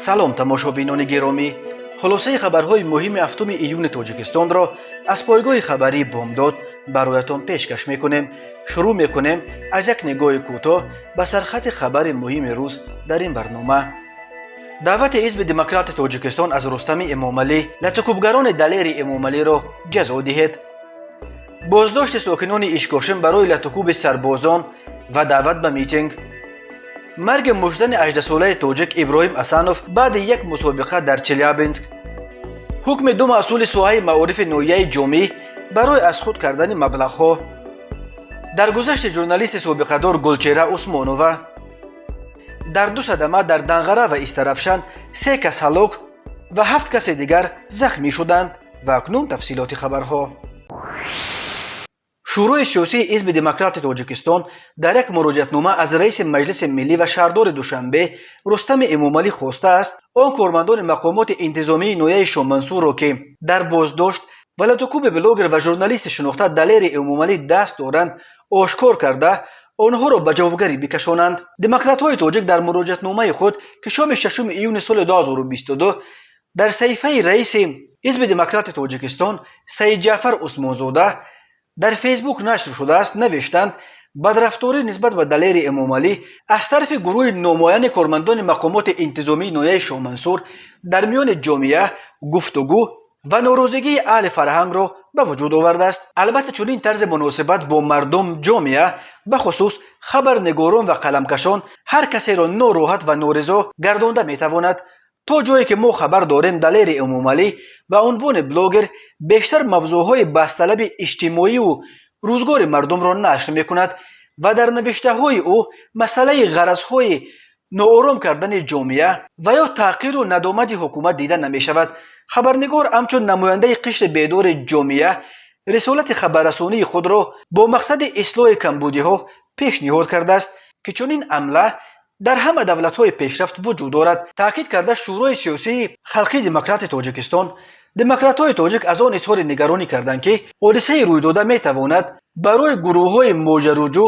Салом, тамошобинони гиромӣ. Хулосаи хабарҳои муҳими 7 июни Тоҷикистонро аз пойгоҳи хабарии Бомдод бароятон пешкаш мекунем. Шурӯъ мекунем аз як нигоҳи кӯтоҳ ба сархати хабари муҳими рӯз дар ин барнома. Даъвати Ҳизби Демократи Тоҷикистон аз Рустами Эмомалӣ: латукӯбгарони Далери Эмомалиро ҷазо диҳед. Боздошти сокинони Ишкошим барои латукӯби сарбозон ва даъват ба митинг. Марги муштзани 18-солаи тоҷик Иброҳим Асанов баъди як мусобиқа дар Челябинск. Ҳукми ду масъули соҳаи маорифи ноҳияи Ҷомӣ барои аз худ кардани маблағҳо. Даргузашти журналисти собиқадор Гулчеҳра Усмонова. Дар ду садама дар Данғара ва Истаравшан се кас ҳалок ва ҳафт касе дигар захмӣ шуданд. Ва акнун тафсилоти хабарҳо. Шӯрои сиёсии Ҳизби Демократи Тоҷикистон дар як муроҷиатнома аз раиси Маҷлиси миллӣ ва шаҳрдори Душанбе Рустами Эмомалӣ хостааст, он кормандони мақомоти интизомии ноҳияи Шомансурро, ки дар боздошт ва латукӯби блогер ва журналисти шинохта Далери Эмомалӣ даст доранд, ошкор карда, онҳоро ба ҷавобгарӣ бикашонанд. Демократҳои тоҷик дар муроҷиатномаи худ, ки шоми 6 июни соли 2022 дар саҳифаи раиси Ҳизби Демократи Тоҷикистон Саидҷаъфар Усмонзода дар Фейсбук нашр шудааст, навиштанд: бадрафторӣ нисбат ба Далери Эмомалӣ аз тарафи гурӯҳи номуайяни кормандони мақомоти интизомии ноҳияи Шоҳмансур дар миёни ҷомеа гуфтугӯ ва норозигии аҳли фарҳангро ба вуҷуд овардааст. Албатта, чунин тарзи муносибат бо мардум, ҷомеа, бахусус хабарнигорон ва қаламкашон, ҳар касеро нороҳат ва норизо гардонда метавонад. То ҷое ки мо хабар дорем, Далери Эмомалӣ ба унвони блогер бештар мавзӯъҳои баҳсталаби иҷтимоиву рӯзгори мардумро нашр мекунад ва дар навиштаҳои ӯ масъалаи ғаразҳои ноором кардани ҷомеа ва ё таҳқиру надомати ҳукумат дида намешавад. Хабарнигор ҳамчун намояндаи қишри бедори ҷомеа рисолати хабаррасонии худро бо мақсади ислоҳи камбудиҳо пешниҳод кардааст, ки чунин амла дар ҳама давлатҳои пешрафт вуҷуд дорад, таъкид карда Шӯрои сиёсии Халқии Демократи Тоҷикистон. Демократҳои тоҷик аз он изҳори нигаронӣ карданд, ки ҳодисаи рӯйдода метавонад барои гурӯҳҳои моҷароҷӯ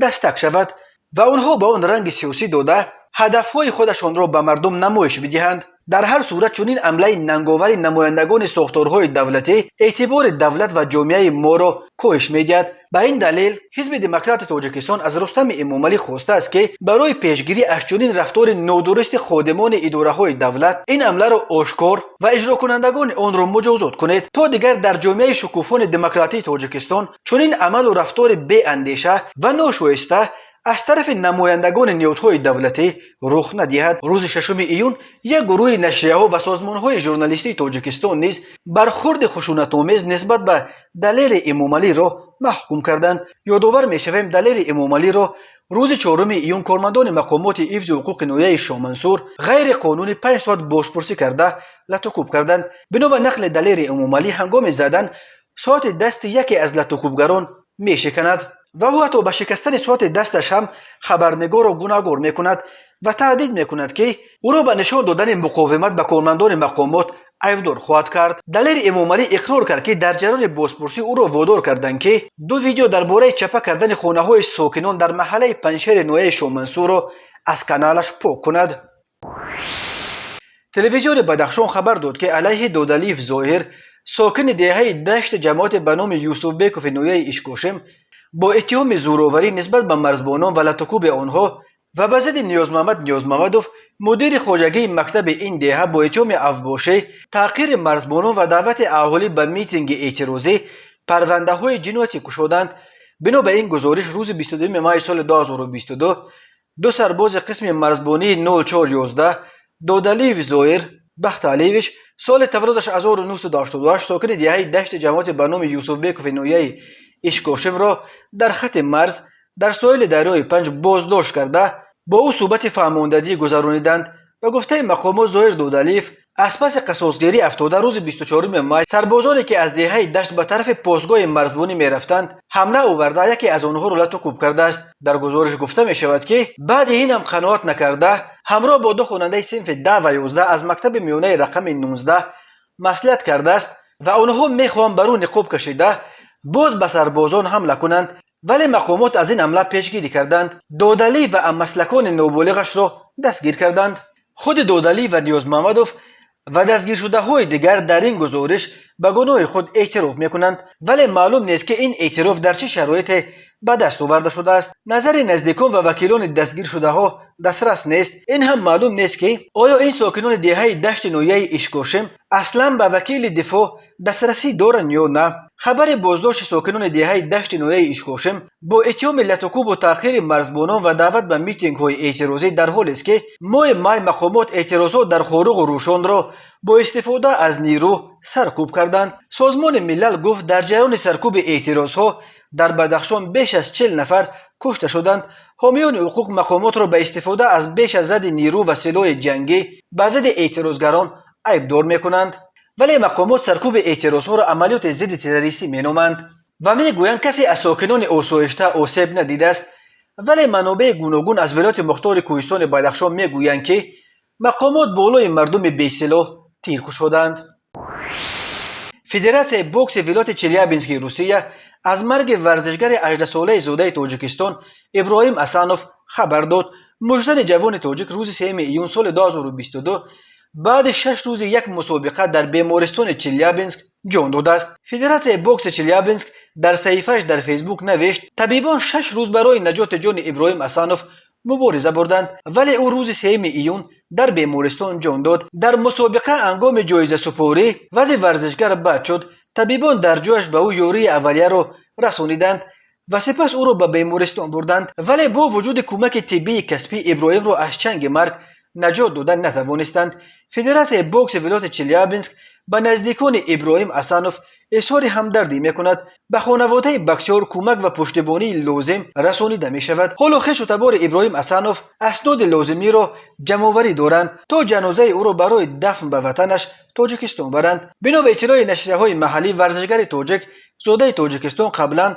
дастак шавад ва онҳо ба он ранги сиёсӣ дода, ҳадафҳои худашонро ба мардум намоиш бидиҳанд. Дар ҳар сурат, чунин амлаи нанговари намояндагони сохторҳои давлатӣ эътибори давлат ва ҷомеаи моро коҳиш медиҳад. Ба ин далел Ҳизби Демократи Тоҷикистон аз Рустами Эмомалӣ хостааст, ки барои пешгирӣ аз чунин рафтори нодурусти ходимони идораҳои давлат ин амларо ошкор ва иҷрокунандагони онро муҷозот кунед, то дигар дар ҷомеаи шукуфони демократии Тоҷикистон чунин амалу рафтори беандеша ва ношоиста аз тарафи намояндагони ниҳодҳои давлатӣ рух надиҳад. Рӯзи 6 июн як гурӯҳи нашрияҳо ва созмонҳои журналистии Тоҷикистон низ бархурди хушунатомез нисбат ба Далери Эмомалиро маҳкум карданд. Ёдовар мешавем, Далери Эмомалиро рӯзи 4 июн кормандони мақомоти ҳифзи ҳуқуқи ноҳияи Шоҳмансур ғайриқонунӣ 5 соат бозпурсӣ карда, латукӯб карданд. Бино ба нақли Далери Эмомалӣ, ҳангоми задан соати дасти яке аз латукӯбгарон мешиканад ва ӯ ҳатто ба шикастани соати дасташ ҳам хабарнигорро гунаҳгор мекунад ва таҳдид мекунад, ки ӯро ба нишон додани муқовимат ба кормандони мақомот айбдор хоҳад кард. Далери Эмомалӣ иқрор кард, ки дар ҷараёни бозпурсӣ ӯро водор карданд, ки ду видео дар бораи чапа кардани хонаҳои сокинон дар маҳаллаи Панҷшери ноҳияи Шоҳмансурро аз каналаш пок кунад. Телевизиони Бадахшон хабар дод, ки алайҳи Додалиев Зоҳир, сокини деҳаи Дашти ҷамоати ба номи Юсуфбекови ноҳияи Ишкошим, бо иттиҳоми зӯроварӣ нисбат ба марзбонон ва латукӯби онҳо ва ба зидди Ниёзмуҳаммад Ниёзмуҳаммадов, мудири хоҷагии мактаби ин деҳа, бо иттиҳоми авбошӣ, таҳқири марзбонон ва даъвати аҳолӣ ба митинги эътирозӣ парвандаҳои ҷиноятӣ кушоданд. Бино ба ин гузориш, рӯзи 22 майи соли 2022 ду сарбози қисми марзбонии 0411 Додалиев Зоир Бахталиевич, соли таваллудаш 1988, сокини деҳаи Дашти ҷамоати ба номи Юсуфбекови ноҳияи Ишкошимро дар хати марз дар соҳили дарёи Панҷ боздошт карда, бо ӯ суҳбати фаҳмондадӣ гузарониданд. Ба гуфтаи мақомот, Зоҳир Додалиев аз паси қасосгирӣ афтода, рӯзи 24 май сарбозоне, ки аз деҳаи Дашт ба тарафи постгоҳи марзбонӣ мерафтанд, ҳамла оварда, яке аз онҳоро лату кӯб кардааст. Дар гузориш гуфта мешавад, ки баъди ин ҳам қаноат накарда, ҳамроҳ бо ду хонандаи синфи 10 ва 11 аз мактаби миёнаи рақами 19 маслиҳат кардааст ва онҳо мехоҳанд бар ӯ ниқоб кашида боз ба сарбозон ҳамла кунанд, вале мақомот аз ин ҳамла пешгирӣ карданд. Додалӣ ва ҳаммаслакони ноболиғашро дастгир карданд. Худи Додалӣ ва Ниёзмуҳаммадов ва дастгиршудаҳои дигар дар ин гузориш ба гуноҳи худ эътироф мекунанд, вале маълум нест, ки ин эътироф дар чӣ шароите ба даст оварда шудааст. Назари наздикон ва вакилони дастгиршудаҳо дастрас нест. Ин ҳам маълум нест, ки оё ин сокинони деҳаи Дашти ноҳияи Ишкошим аслан ба вакили дифоъ дастрасӣ доранд ё на. Хабари боздошти сокинони деҳаи Дашти ноҳияи Ишкошим бо иттиҳоми латукӯбу таъқири марзбонон ва даъват ба митингҳои эътирозӣ дар ҳолест, ки моҳи май мақомот эътирозҳо дар Хоруғу Рӯшонро бо истифода аз нерӯ саркӯб карданд. Созмони Милал гуфт, дар ҷараёни саркӯби эътирозҳо дар Бадахшон беш аз 40 нафар кушта шуданд. Ҳомиёни ҳуқуқ мақомотро ба истифода аз беш аз ҳадди нерӯ ва силоҳи ҷангӣ ба зидди эътирозгарон айбдор мекунанд. Вале мақомот саркӯби эътирозҳоро амалиёти зидди террористӣ меноманд ва мегӯянд, касе аз сокинони осоишта осеб надидааст. Вале манобеи гуногун аз вилояти мухтори Кӯҳистони Бадахшон мегӯянд, ки мақомот болои мардуми бесилоҳ тир кушоданд. Федератсияи бокси вилояти Челябински Русия аз марги варзишгари 18-солаи зодаи Тоҷикистон Иброҳим Асанов хабар дод. Муштзани ҷавони тоҷик рӯзи 3 июн соли 2022 баъди 6 рӯзи як мусобиқа дар бемористони Челябинск ҷон додааст. Федератсияи бокси Челябинск дар саҳифааш дар Фейсбук навишт: табибон 6 рӯз барои наҷоти ҷони Иброҳим Асанов мубориза бурданд, вале ӯ рӯзи 3 июн дар бемористон ҷон дод. Дар мусобиқа ҳангоми ҷоизасупорӣ вазъи варзишгар бад шуд. Табибон дар ҷояш ба ӯ ёрии аввалияро расониданд ва сипас ӯро ба бемористон бурданд, вале бо вуҷуди кӯмаки тиббии касбӣ Иброҳимро аз чанги марг наҷот дода натавонистанд. Федератсияи бокси вилояти Челябинск ба наздикони Иброҳим Асанов изҳори ҳамдардӣ мекунад. Ба хонаводаи боксёр кӯмак ва пуштибонии лозим расонида мешавад. Ҳоло хешу табори Иброҳим Асанов асноди лозимиро ҷамъоварӣ доранд, то ҷанозаи ӯро барои дафн ба ватанаш Тоҷикистон баранд. Бино ба иттилои нашрияҳои маҳаллӣ, варзишгари тоҷик зодаи Тоҷикистон қаблан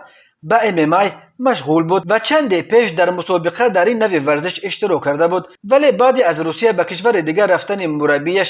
ба ММА машғул буд ва чанде пеш дар мусобиқа дар ин нави варзиш иштирок карда буд. Вале баъде аз Русия ба кишвари дигар рафтани мураббияш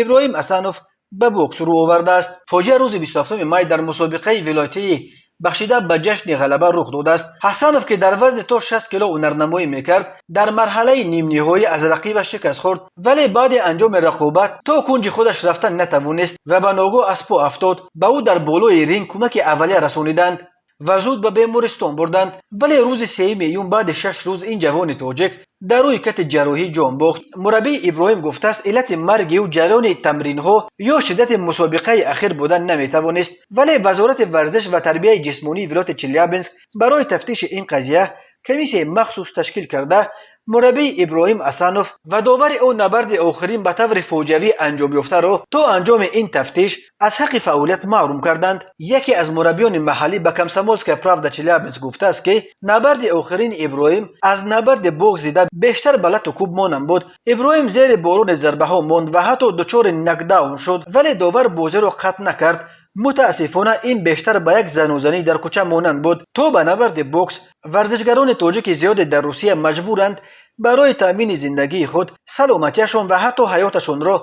Иброҳим Асанов ба бокс рӯ овардааст. Фоҷиа рӯзи 27 май дар мусобиқаи вилоятии бахшида ба ҷашни Ғалаба рух додааст. Ҳасанов, ки дар вазни то 60 кило ҳунарнамоӣ мекард, дар марҳалаи нимниҳоӣ аз рақибаш шикаст хӯрд, вале баъди анҷоми рақобат то кунҷи худаш рафта натавонист ва ба ногоҳ аз по афтод. Ба ӯ дар болои ринг кӯмаки аввалия расониданд ва зуд ба бемористон бурданд, вале рӯзи 3 июн баъди 6 рӯз ин ҷавони тоҷик дар рӯи кати ҷарроҳӣ ҷон бохт. Мураббии Иброҳим гуфтааст, иллати марги ӯ ҷараёни тамринҳо ё шиддати мусобиқаи ахир будан наметавонист. Вале Вазорати варзиш ва тарбияи ҷисмонии вилояти Челябинск барои тафтиши ин қазия комиссияи махсус ташкил карда, мураббии Иброҳим Асанов ва довари он набарди охирин ба таври фоҷиавӣ анҷомёфтаро то анҷоми ин тафтиш аз ҳаққи фаъолият маҳрум карданд. Яке аз мураббиёни маҳаллӣ ба «Комсомольская правда» Челябинск гуфтааст, ки набарди охирини Иброҳим аз набарди бокс дида бештар ба лату кӯб монанд буд. Иброҳим зери борони зарбаҳо монд ва ҳатто дучори нокдаун шуд, вале довар бозиро қатъ накард. Мутаассифона, ин бештар ба як занузанӣ дар кӯча монанд буд то ба набарди бокс. Варзишгарони тоҷики зиёде дар Русия маҷбуранд барои таъмини зиндагии худ саломатиашон ва ҳатто ҳаёташонро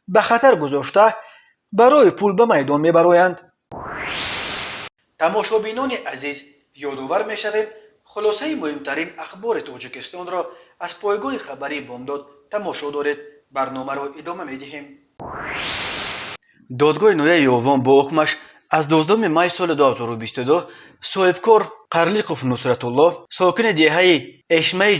ба хатар гузошта, барои пул ба майдон мебароянд. Тамошобинони азиз, ёдовар мешавем, хулосаи муҳимтарин ахбори Тоҷикистонро аз пойгоҳи хабарии «Бомдод» тамошо доред. Барномаро идома медиҳем. Додгоҳи ноҳияи Ёвон бо ҳукмаш аз 12 май соли 2022 соҳибкор Қарлиқов Нусратулло, сокини деҳаи Эшмаи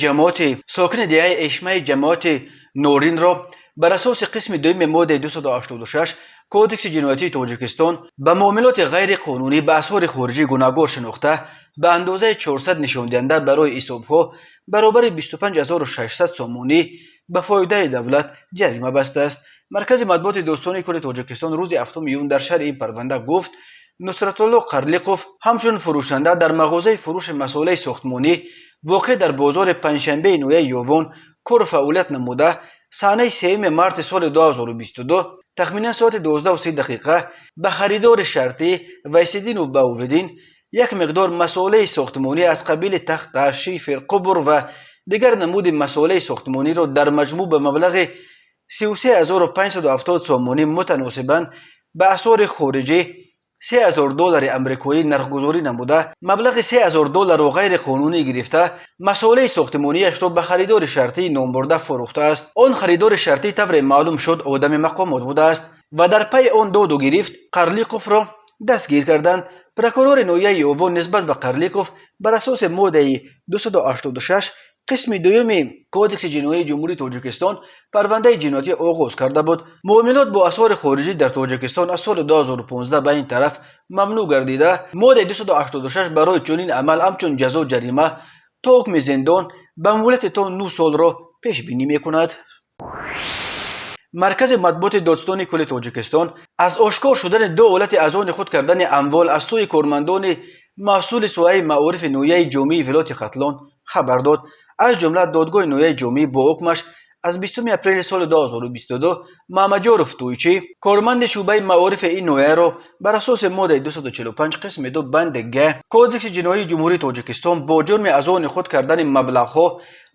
ҷамоати Норинро бар асоси қисми дуюми моддаи 286 Кодекси ҷиноятии Тоҷикистон ба муомилоти ғайриқонунӣ ба асъори хориҷӣ гунаҳгор шинохта, ба андозаи 400 нишондиҳанда барои ҳисобҳо баробари 25 600 сомонӣ ба фоидаи давлат ҷарима бастааст. Маркази матбуоти Додситонии кулли Тоҷикистон рӯзи 7 июн дар шарҳи ин парванда гуфт: Нусратулло Қарлиқов ҳамчун фурӯшанда дар мағозаи фурӯши масолеҳи сохтмонӣ, воқеъ дар бозори Панҷшанбеи ноҳияи Ёвон, кору фаъолият намуда, санаи 3 марти соли 2022 тахминан соати 12:30 ба харидори шартӣ Вайсиддинов Баҳовиддин як миқдор масолеҳи сохтмонӣ аз қабили тахта, шифер, қубур ва дигар намуди масолеҳи сохтмониро дар маҷмӯъ ба маблағи 33 570 сомонӣ, мутаносибан ба асъори хориҷӣ $3000 амрикоӣ нархгузорӣ намуда, маблағи $3000-ро ғайриқонунӣ гирифта, масолеҳи сохтмониашро ба харидори шартии номбурда фурӯхтааст. Он харидори шартӣ тавре маълум шуд одами мақомот будааст ва дар пайи он доду гирифт Қарлиқовро дастгир карданд. Прокурори ноҳияи Ёвон нисбат ба Қарлиқов бар асоси моддаи 286 қисми дуюми Кодекси ҷиноии Ҷумҳурии Тоҷикистон парвандаи ҷиноятӣ оғоз карда буд. Муомилот бо асъори хориҷӣ дар Тоҷикистон аз соли 2015 ба ин тараф мамнӯъ гардида, моддаи 286 барои чунин амал ҳамчун ҷазо ҷарима то ҳукми зиндон ба муҳлати то 9 солро пешбинӣ мекунад. Маркази матбуоти Додситони кулли Тоҷикистон аз ошкор шудани ду ҳолати аз они худ кардани амвол аз сӯи кормандони масъули соҳаи маорифи ноҳияи Ҷомии вилояти Хатлон хабар дод. Аз ҷумла додгоҳи ноҳияи Ҷомӣ бо ҳукмаш аз 20 апрели соли 2022 Маҳмадёров Тӯйчӣ, корманди шӯъбаи маорифи ин ноҳияро бар асоси моддаи 245 қисми 2 банди г Кодекси ҷиноии Ҷумҳурии Тоҷикистон бо ҷурми аз они худ кардани маблағҳо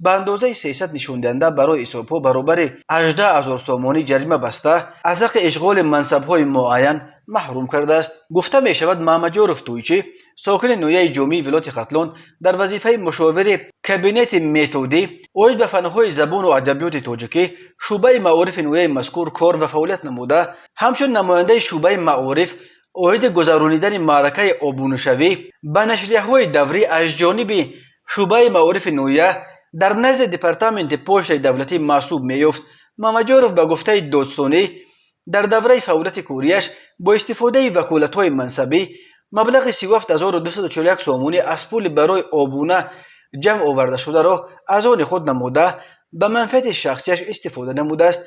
ба андозаи 300 нишондиҳанда барои ҳисобҳо баробари 18 0 сомонӣ ҷарима баста, аз ҳаққи ишғоли мансабҳои муайян маҳрум кардааст. Гуфта мешавад, Маҳмадёров Тӯйчӣ, сокини ноҳияи Ҷомии вилояти Хатлон, дар вазифаи мушовири кабинети методӣ оид ба фанҳои забону адабиёти тоҷикӣ шӯъбаи маорифи ноҳияи мазкур кор ва фаъолият намуда, ҳамчун намояндаи шӯъбаи маориф оиди гузаронидани маъракаи обунашавӣ ба нашрияҳои даврӣ аз ҷониби шӯъбаи маорифи ноҳия дар назди департаменти почтаи давлатӣ маҳсуб меёфт. Маҳмадёров ба гуфтаи додстонӣ дар давраи фаъолияти кориаш бо истифодаи ваколатҳои мансабӣ маблағи 37241 сомонӣ аз пули барои обуна ҷамъ овардашударо аз они худ намуда, ба манфиати шахсияш истифода намудааст.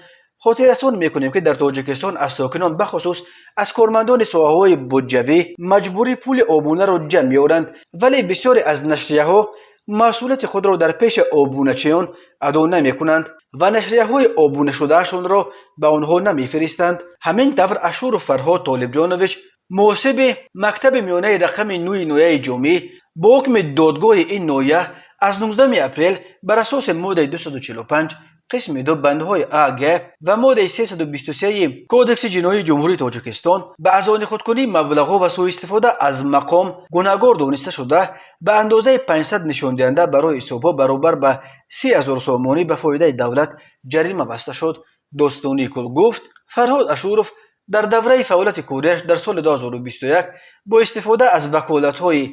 Хотиррасон мекунем, ки дар Тоҷикистон аз сокинон, бахусус аз кормандони соҳаҳои буҷавӣ, маҷбурӣ пули обунаро ҷамъ меоранд, вале бисёре аз нашрияҳо масъулияти худро дар пеши обуначиён адо намекунанд ва нашрияҳои обунашудаашонро ба онҳо намефиристанд. Ҳамин тавр Ашуров Фарҳод Толибҷонович, муҳосиби мактаби миёнаи рақами 9 ноҳияи Ҷомӣ, бо ҳукми додгоҳи ин ноҳия аз 19 апрел бар асоси моддаи 245 қисми 2 бандҳои А, Г ва моддаи 323 Кодекси ҷиноии Ҷумҳурии Тоҷикистон ба аз они худкунии маблағҳо ва сӯистифода аз мақом гунаҳгор дониста шуда, ба андозаи 500 нишондиҳанда барои ҳисобҳо баробар ба 30 0 сомонӣ ба фоидаи давлат ҷарима баста шуд. Додситонии кул гуфт, Фарҳод Ашуров дар давраи фаъолияти кориаш дар соли 2021 бо истифода аз ваколатҳои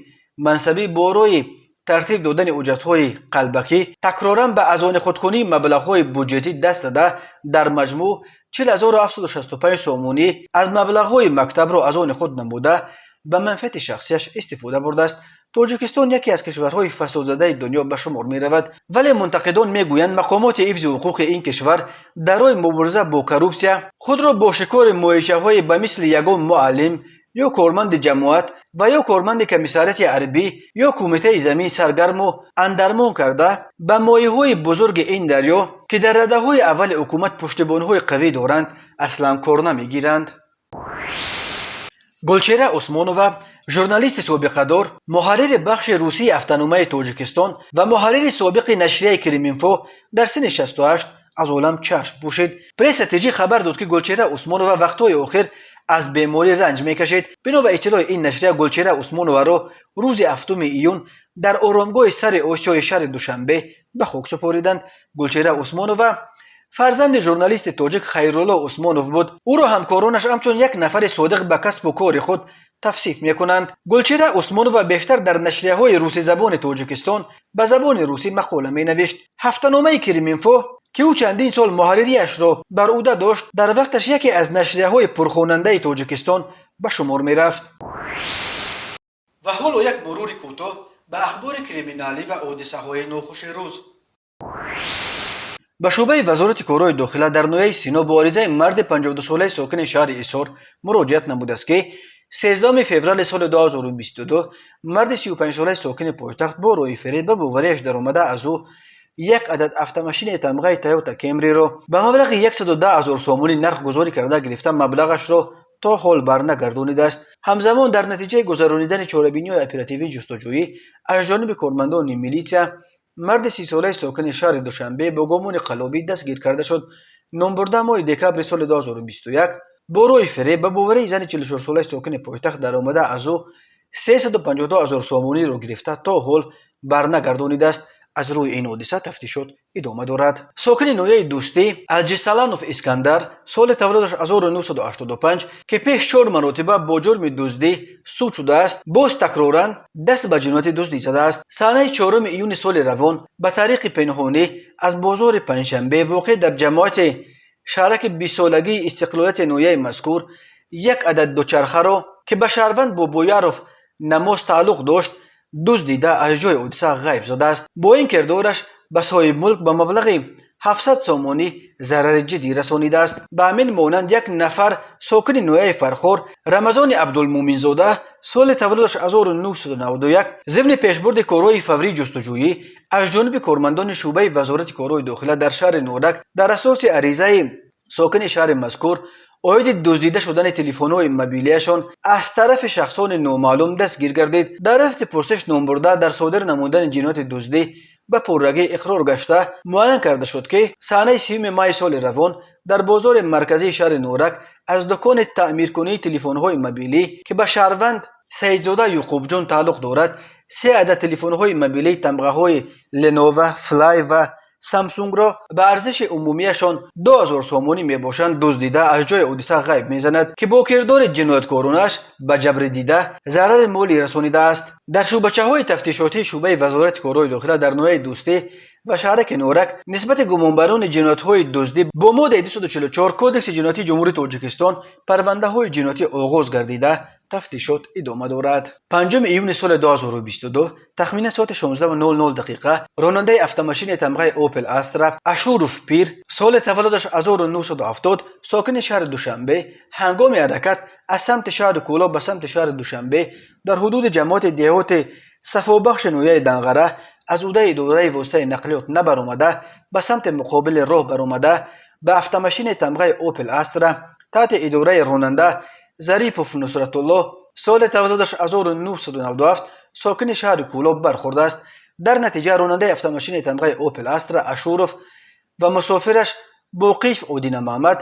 мансабӣ бо роҳи тартиб додани ҳуҷҷатҳои қалбакӣ такроран ба аз они худкунии маблағҳои буҷетӣ даст зада, дар маҷмӯъ 40765 сомонӣ аз маблағҳои мактабро аз они худ намуда, ба манфиати шахсияш истифода бурдааст. Тоҷикистон яке аз кишварҳои фасодзадаи дунё ба шумор меравад, вале мунтақидон мегӯянд, мақомоти ҳифзи ҳуқуқи ин кишвар дар роҳи мубориза бо коррупсия худро бо шикори моҳичаҳои ба мисли ягон муаллим ё корманди ҷамоат ва ё корманди комиссариати ҳарбӣ ё кумитаи замин саргарму андармон карда, ба моҳиҳои бузурги ин дарё, ки дар радаҳои аввали ҳукумат пуштибонҳои қавӣ доранд, аслан кор намегиранд. Гулчеҳра Усмонова, журналисти собиқадор, муҳаррири бахши русии ҳафтаномаи Тоҷикистон ва муҳаррири собиқи нашрияи Крыминфо, дар синни 68 аз олам чашм пӯшид. Пресса ТЖ хабар дод, ки Гулчеҳра Усмонова вақтҳои охир аз беморӣ ранҷ мекашид. Бино ба иттилои ин нашрия, Гулчеҳра Усмоноваро рӯзи 7 июн дар оромгоҳи сари Осиёи шаҳри Душанбе ба хок супориданд. Гулчеҳра Усмонова фарзанди журналисти тоҷик Хайрулло Усмонов буд. Ӯро ҳамкоронаш ҳамчун як нафари содиқ ба касбу кори худ тавсиф мекунанд. Гулчеҳра Усмонова бештар дар нашрияҳои русизабони Тоҷикистон ба забони русӣ мақола менавишт. Ҳафтаномаи Крыминфо, ки ӯ чандин сол муҳарририашро бар ӯҳда дошт, дар вақташ яке аз нашрияҳои пурхонандаи Тоҷикистон ба шумор мерафт. Ва ҳоло як мурури кӯтоҳ ба ахбори криминалӣ ва ҳодисаҳои нохуши рӯз. Ба шӯъбаи Вазорати корҳои дохила дар ноҳияи Сино бо аризаи марди 52-солаи сокини шаҳри Ҳисор муроҷиат намудааст, ки 13 феврали соли 2022 марди 35-солаи сокини пойтахт бо роҳи фиреб ба бовариаш даромада, аз ӯ як адад автомашинаи тамғаи Тойота Кемриро ба маблағи 110 0 сомонӣ нархгузорӣ карда гирифта, маблағашро то ҳол барнагардонидааст. Ҳамзамон дар натиҷаи гузаронидани чорабиниҳои оперативии ҷустуҷӯӣ аз ҷониби кормандони милитсия марди 30-солаи сокини шаҳри Душанбе бо гумони қаллобӣ дастгир карда шуд. Номбурда моҳи декабри соли 2021 Бо роҳи фиреб ба боварии зани 44-солаи сокини пойтахт даромада аз ӯ 352 ҳазор сомониро гирифта то ҳол барнагардонидааст. Аз рӯи ин ҳодиса тафтишот идома дорад. Сокини ноҳияи Дӯстӣ Алҷисаланов Искандар соли таваллудаш 1985, ки пеш 4 маротиба бо ҷурми дуздӣ суд шудааст, боз такроран даст ба ҷинояти дуздӣ задааст. Санаи 4 июни соли равон ба тариқи пинҳонӣ аз бозори Панҷшанбе воқеъ дар ҷамоати шаҳраки 20-солагии истиқлолияти ноҳияи мазкур як адад дучархаро, ки ба шаҳрванд Бобояров Намоз тааллуқ дошт, дуздида аз ҷои ҳодиса ғайб задааст. Бо ин кирдораш ба соҳибмулк ба маблағи 700 сомонӣ зарари ҷиддӣ расонидааст. Ба ҳамин монанд як нафар сокини ноҳияи Фархор Рамазони Абдулмуминзода соли таваллудаш 1991 зимни пешбурди корҳои фаврии ҷустуҷӯӣ аз ҷониби кормандони шӯъбаи Вазорати корҳои дохила дар шаҳри Норак дар асоси аризаи сокини шаҳри мазкур оиди дуздида шудани телефонҳои мобилияшон аз тарафи шахсони номаълум дастгир гардид. Дар рафти пурсиш номбурда дар содир намудани ҷинояти дуздӣ ба пуррагӣ иқрор гашта, муайян карда шуд, ки санаи 3 майи соли равон дар бозори марказии шаҳри Норак аз дукони таъмиркунии телефонҳои мобилӣ, ки ба шаҳрванд Саидзода Юқубҷон тааллуқ дорад, 3 адад телефонҳои мобилии тамғаҳои Ленова, Флай ва Самсунгро ба арзиши умумияшон 2000 сомонӣ мебошанд, дуздида аз ҷои ҳодиса ғайб мезанад, ки бо кирдори ҷинояткоронаш ба ҷабри дида зарари молӣ расонидааст. Дар шӯъбачаҳои тафтишотии шӯъбаи Вазорати корҳои дохила дар ноҳияи Дӯстӣ ва шаҳраки Норак нисбати гумонбарони ҷиноятҳои дуздӣ бо моддаи 244 Кодекси ҷиноятии Ҷумҳурии Тоҷикистон парвандаҳои ҷиноятӣ оғоз гардида, тафтишот идома дорад. 5 июни соли 2022 тахминан соати 16:00 дақиқа ронандаи автомашини тамғаи Opel Astra Ашуров Пир соли таваллудаш 1970 сокини шаҳри Душанбе ҳангоми ҳаракат аз самти шаҳри Кӯлоб ба самти шаҳри Душанбе дар ҳудуди ҷамоати деҳоти Сафобахши ноҳияи Данғара аз ӯдаи идораи воситаи нақлиёт набаромада ба самти муқобили роҳ баромада ба автомашини тамғаи Opel Astra таҳти идораи ронанда Зарипов Нусратуллоҳ соли таваллудаш 1997 сокини шаҳри Кӯлоб бархӯрдааст. Дар натиҷа ронандаи автомашини тамғаи Opel Astra Ашуров ва мусофираш Боқиев Одина Маҳмад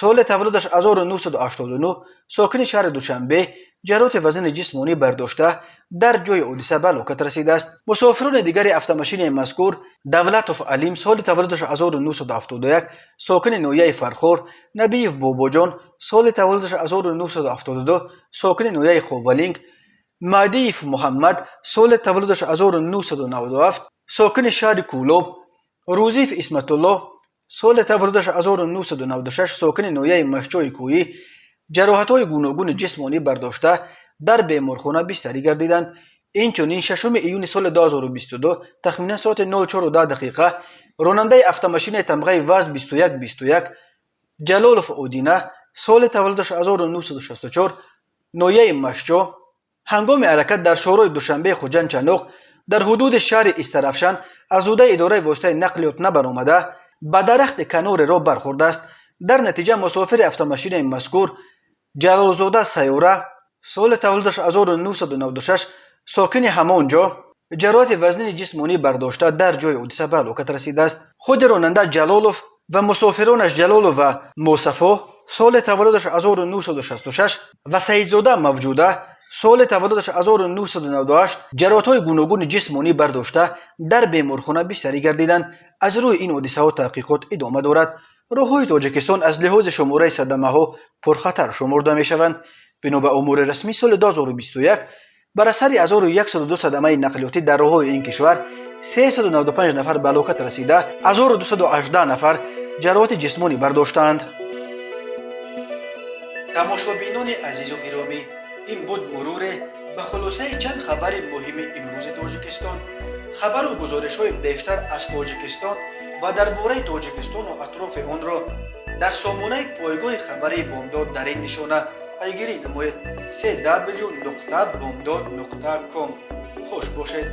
соли таваллудаш 1989 сокини шаҳри Душанбе ҷароҳати вазнини ҷисмонӣ бардошта дар ҷои ҳодиса ба ҳалокат расидааст. Мусофирони дигари автомашини мазкур Давлатов Алим соли таваллудаш 1971 сокини ноҳияи Фархор, Набиев Бобоҷон соли таваллудаш 1972 сокини ноҳияи Ховалинг, Маҳдиев Муҳаммад соли таваллудаш 1997 сокини шаҳри Кӯлоб, Рӯзиев Исматуллоҳ соли таваллудаш 1996 сокини ноҳияи Машчои Кӯҳӣ ҷароҳатҳои гуногуни ҷисмонӣ бардошта дар беморхона бистарӣ гардиданд. Инчунин 6 июни соли 2022 тахминан соати 04:10 дақиқа ронандаи автомашинаи тамғаи ВАЗ 2121 Ҷалолов Одина соли таваллудаш 1964 ноҳияи Машчо ҳангоми ҳаракат дар шоҳроҳи Душанбе Хуҷанд Чаноқ дар ҳудуди шаҳри Истаравшан аз ҳудаи идораи воситаи нақлиёт набаромада ба дарахти канори роҳ бархӯрдааст. Дар натиҷа мусофири автомашинаи мазкур Ҷалолзода Сайёра соли таваллудаш 1996 сокини ҳамон ҷо ҷароҳати вазнини ҷисмонӣ бардошта дар ҷои ҳодиса ба ҳалокат расидааст. Худи ронанда Ҷалолов ва мусофиронаш Ҷалолова Мусафо соли таваллудаш 1966 ва Саидзода Мавҷуда соли таваллудаш 1998 ҷароҳатҳои гуногуни ҷисмонӣ бардошта дар беморхона бистарӣ гардиданд. Аз рӯи ин ҳодисаҳо таҳқиқот идома дорад. Роҳҳои Тоҷикистон аз лиҳози шумораи садамаҳо пурхатар шумурда мешаванд. Бино ба омори расмӣ соли 2021 бар асари 1102 садамаи нақлиётӣ дар роҳҳои ин кишвар 395 нафар ба ҳалокат расида, 1218 нафар ҷароҳати ҷисмонӣ бардоштаанд. Тамошобинони азизу гиромӣ, ин буд муруре ба хулосаи чанд хабари муҳими имрӯзи Тоҷикистон. Хабару гузоришҳои бештар аз Тоҷикистон ва дар бораи Тоҷикистону атрофи онро дар сомонаи пойгоҳи хабарии Бомдод дар ин нишона пайгирӣ намоед: cw.bomdod.com. Хуш бошед.